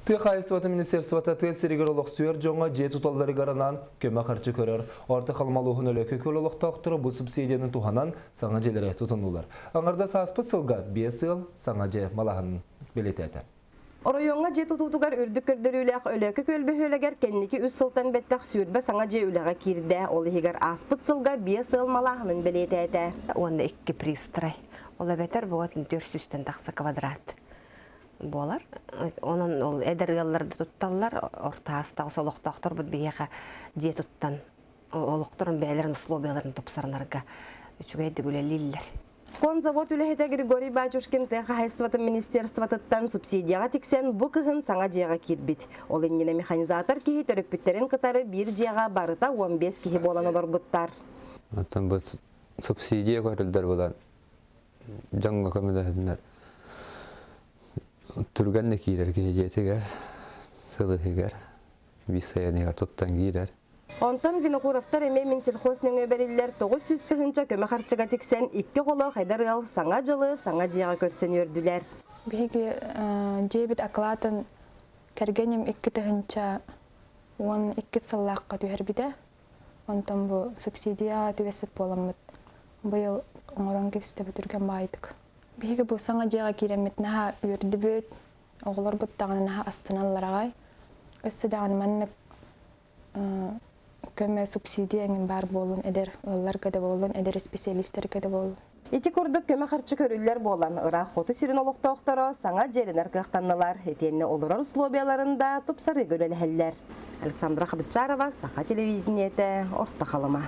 Тыа хаһаайыстыбатын министерствота тыа сиригэр олохсуйар дьоҥҥо дьиэ туталларыгар анаан көмө харчы көрөр. Орто Халыма улууһун Өлөкө күөл олохтоохторо бу субсидияны туһанан саҥа дьиэлэри тутуннулар. Аҥардас ааспыт сылга 5 ыал саҥа дьиэ малаһынын бэлиэтээтэ. Оройуоҥҥа дьиэ тутуутугар үрдүк көрдөрүүлээх Өлөөкө күөл бөһүөлэгэр кэнники үс сылтан бэттэх 20 саҥа дьиэ үлэҕэ киирдэ. Ол иһигэр ааспыт сылга 5 ыал малааһынын бэлиэтээтэ. Уонна икки пристрой. Ол эбэтэр бугатын 400-тэн тахса квадрат буолар. Онон ол эдэр ыаллар да тутталлар, орто аастаах олохтоохторбут биһиэхэ дьиэ туттан олохторун бэйэлэрин условияларын тупсарынарга үчүгэйдик үлэлииллэр. Конзавод үлэһитэ Григорий Батюшкин тыа хаһаайыстыбатын министерствотыттан субсидияҕа тиксэн бу кыһын саҥа дьиэҕэ киирбит. Ол иннинэ механизатор киһи төрөппүттэрин кытары биир дьиэҕэ барыта 15 киһи буолан олорбуттар. Оттон бу субсидия көрүллэр буолан дьоҥҥо көмөлөһүннэр түргэнник киирэр киһи дьиэтигэр сыл иһигэр биир сайыныгар туттан киирэр. Онтон Винокуровтар эмиэ Минсельхоз нөҥүө бэриллэр 900 тыһыынча көмө харчыга тиксэн икки оҕолоох эдэр ыал саҥа дьылы саҥа дьиэҕэ көрсөн үөрдүлэр. Биһиги дьиэбит акылаатын кэргэним 2012 сыллаахха түһэрбитэ. Онтон бу субсидия түбэспит буоламмыт быйыл оҥорон кэбистэбит түргэн баайдык. Биһиги бу саҥа дьиэҕэ киирэммит наһаа үөрдүбүт, оҕолорбут даҕаны наһаа астыналлар аҕай. Өссө даҕаны маннык көмө субсидия эҥин баар буоллун, эдэр ыалларга да буоллун, эдэр исписэлиистэргэ да буоллун. Ити курдук көмө харчы көрүллэр буолан, ыраах хоту сирин олохтоохторо саҥа дьиэлэнэр кыахтаннылар, итиэннэ олорор условияларын да тупсарыыга үлэлэһэллэр. Александра Хабытчарова, Саха телевидениетэ, Орто Халыма.